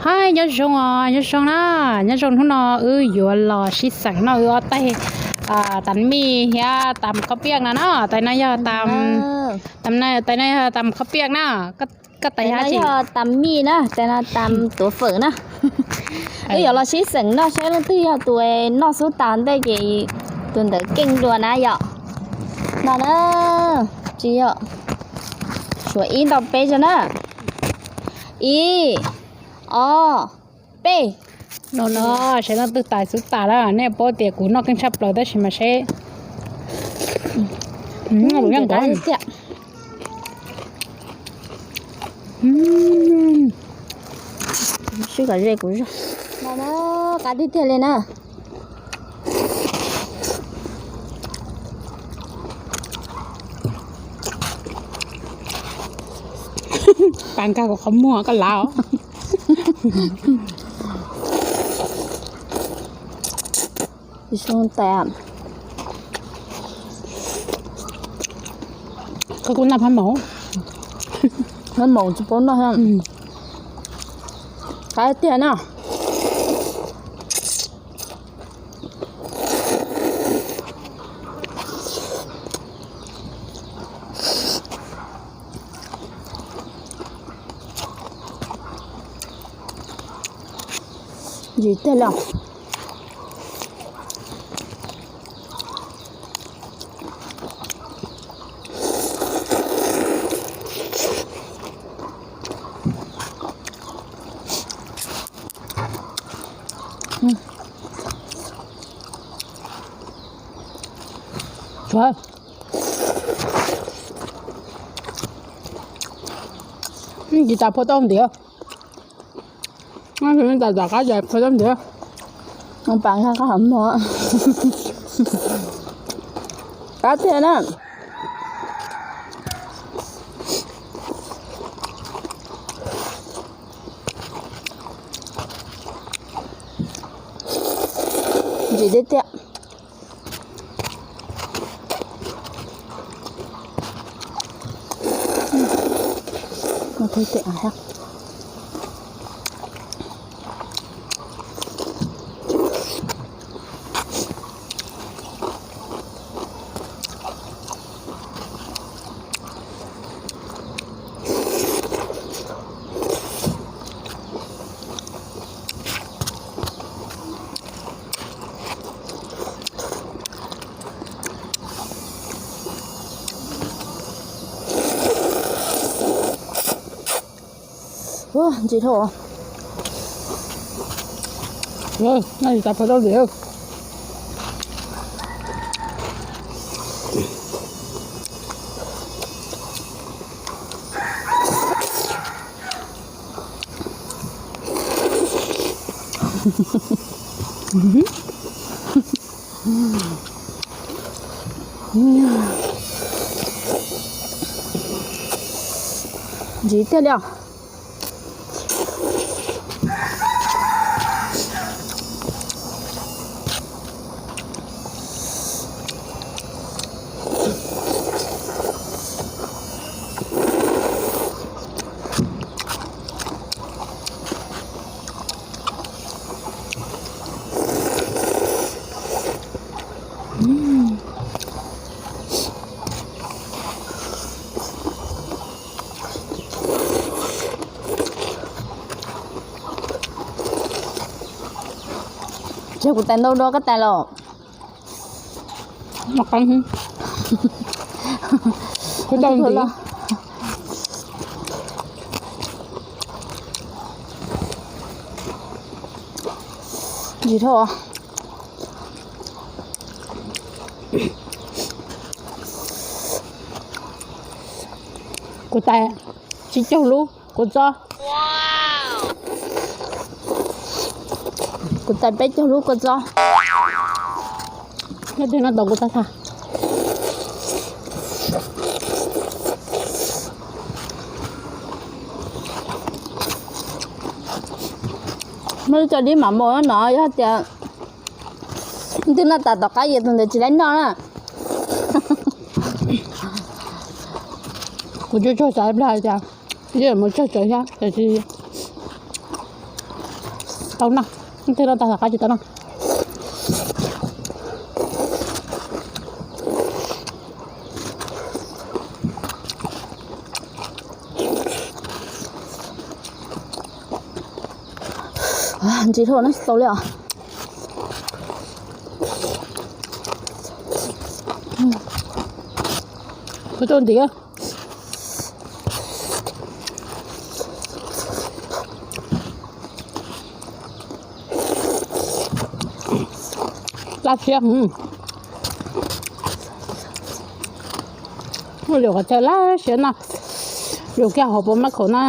Hais nyob zoo os, nyob zoo na, nyob zoo. Hnub no wb yuav los sib xeem noj wb ob tais tas mij thiab tas khaub piaj no na. Tais no yog, tais no yog tas khaub piaj na. Koj tais yog tas mij na, tais no tas tuav fawm na. Wb yuav los sib xeem noj saib leej twg yog tus noj xub tas ntej ces tus ntawd keej dua na yom. No na, tsis yog, suav ib ntau peb tso na. Ib, ob, peb. No no, saib leej twg tais xub tas na. Nej paub tias kuv noj keej tshaj plaws tab sis mas seb. Sib kom ze kuv zog. No na, qab tiag tiag li na. Pas nkag kuv qhov muag koj lav os. Koj kuj noj phab maum. Phab maum tsis paub noj. Qab tiag na. Ntsim tiag li. Tsis tas phua tau ntiav. Tam tom qab ces phua tau ntiav. Pas nkag qhov muag. Qab tiag na. Ntsim tiag tiag. Ntsim dhau. Ntsim tiag li os. Tseg kuv tais ntau dua koj tais los. Ntsim dhau. Kuv tais tsib caug lub kua txob. Kuv tais peb caug lub kua txob. Nyob twg no tau kuv txob tag. Muaj ib co dib mam mus no yog tias twb noj tas tom qab ces tus ntawd tsis laib noj na. Kuv tsuag tsuag xav plag cas, mus tsuag tsuag thiab. Tau noj, leej twg noj tag tom qab tsis tau noj. Ntsim dhau no tsis tau li os. Kuv tau ntim. Laj siab, lub lwm qhov chaw laj siab no, yus kiag hauv paus mab khaum na.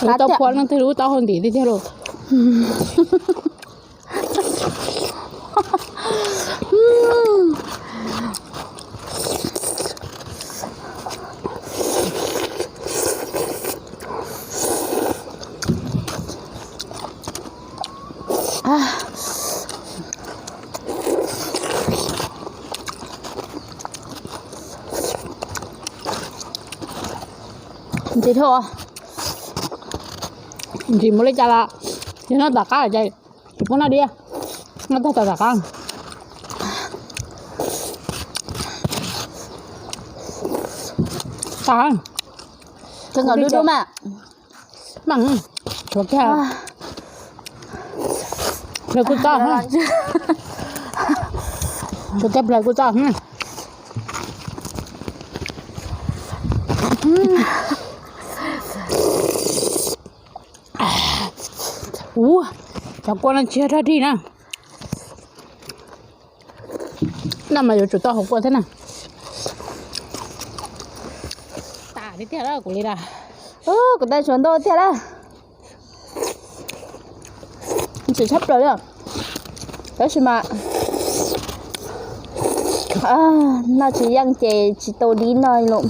Lub taub pua leej twg lub taub hau ntim tiag tiag lauj. Ntsim dhau, ntsim mus li cas los yog noj tom qab ces tsis pub noj dib, noj tag tom tom qab. Kawg nkaus dub dub mas. Mas tshuav kiag nplaig kub txob, tshuav kiag nplaig kub txob. Ua, cov kua no tsis yog dog dig na. Noj mas yuav tsum tau hauv kua thiab na. Tas tiag tiag kuv li na. Kuv tais tshuav ntau tiag na. Ntsim tshaj plaws li. Tab sis mas noj tsis yeej ces tsis tau dib noj lawm.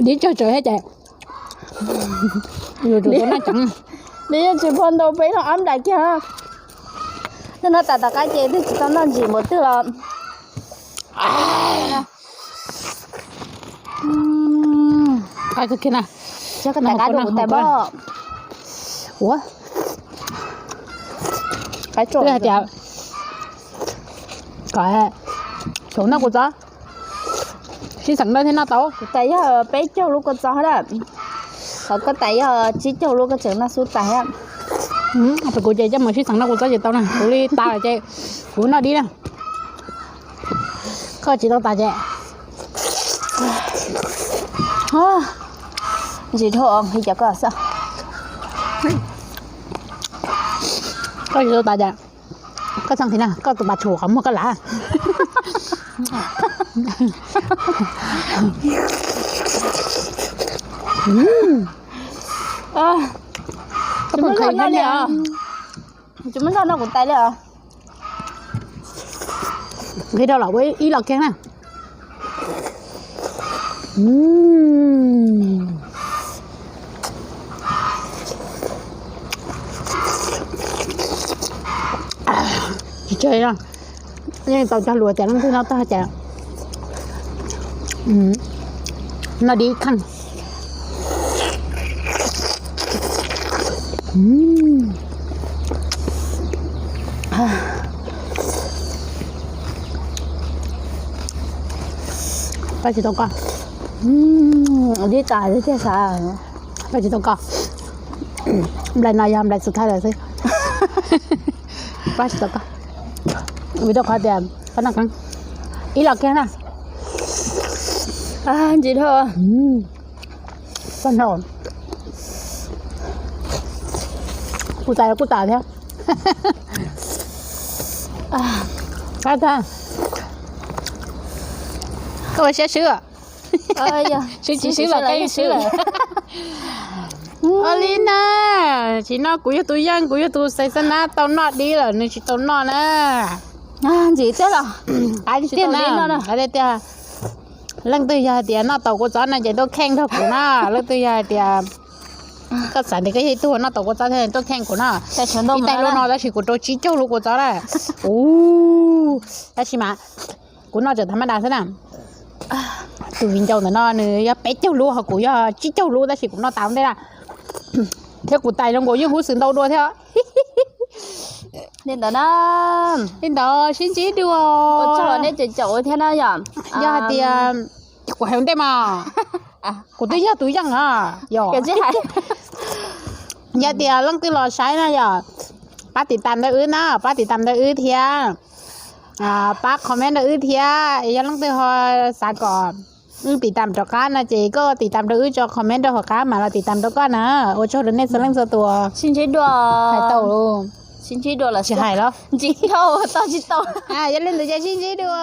Dib tsawg tsawg thiab ces yus tsum tau noj ceev. Dib yeej tsis phau ntau peb no ob nplais kiag. Twb noj tas tom qab ces twb tsis tau noj ntsim npaum twg los. Ua, hais tias kom xyaum noj kua txob, sib xeem noj thiaj noj tau. Kuv tais yog peb caug lub kua txob na. Qhov koj tais yog tsib caug lub koj tseem noj xub tas thiab. Kuv ces coj mus sib xeem noj kua txob ces tau na, kuv li tas lawm ces kuv noj dib na. Koj tsis tau tas ces ntsim dhau li cas koj xwb. Koj tsis tau tas ces koj txhob nqhis na, koj tus pas tshum qhov muag koj lav. Tsis muaj zog noj li os. Tsis muaj zog noj kuv tais li os. Nqhis rau los ua ib los kiag na. Tsis tseg, yeej tau cog lus tias leej twg noj tag ces noj dib kheej. Pab tsis tau koj. Dib tas tiag tiag sav. Pab tsis tau koj. Nplai no yog nplai xus thawj lawm xwb. Pab tsis tau koj. Vim rau qhov tias koj noj qeeb. Ib los kiag na. Ntsim dhau. Koj noj. Kuv tais kuj tas thiab. Qab tag. Koj ua siab swb. Swb tsis swb los koj yeej swb lawm. Ua li na, tsis no kuv yog tus yeej, kuv yog tus xaiv xab nab tau noj dib lawm nws tsis tau noj na. Ntsim tiag los tiag na, tiag tiag. Leej twg yog hais tias noj tau kua txob no ces tuaj kheej nrog kuv na, leej twg yog hais tias koj xav tias koj yog ib tug noj tau kua txob thiab tuaj kheej kuv na. Ib tais lub no tab sis kuv rau tsib caug lub kua txob na. Ub, tab sis mas kuv noj tseem tha maj das xwb na. Tus viv ncaus ntawm no nws yog peb caug lub, ho kuv yog tsib caug lub, tab sis kuv noj tas ntej na. Thiab kuv tais zoo nkaus yeej huv xwm ntau dua thiab. Li ntawd na. Li ntawd sib ntsib dua. Ua tsaug nej caum caum thiab na yom. Yog hais tias kuv hais ua ntej mas, kuv twb yog tus yeej na yom. Yog tias leej twg los saib na yom, pab tiv tam ntawm wb na, pab tiv tam ntawm wb thiab, pab comment ntawm wb thiab. Yog leej twg ho xav kom wb tiv tam rov qab no ces koj tiv tam rau wb tso comment rau hauv qab mam los tiv tam rau koj na. Ua tsaug rau nej txhua leej txhua tus. Sib ntsib dua. Hais tau. Sib ntsib dua los tsis hais los? Ntsib dhau tau tsis tau. Yog li ntawd ces sib ntsib dua.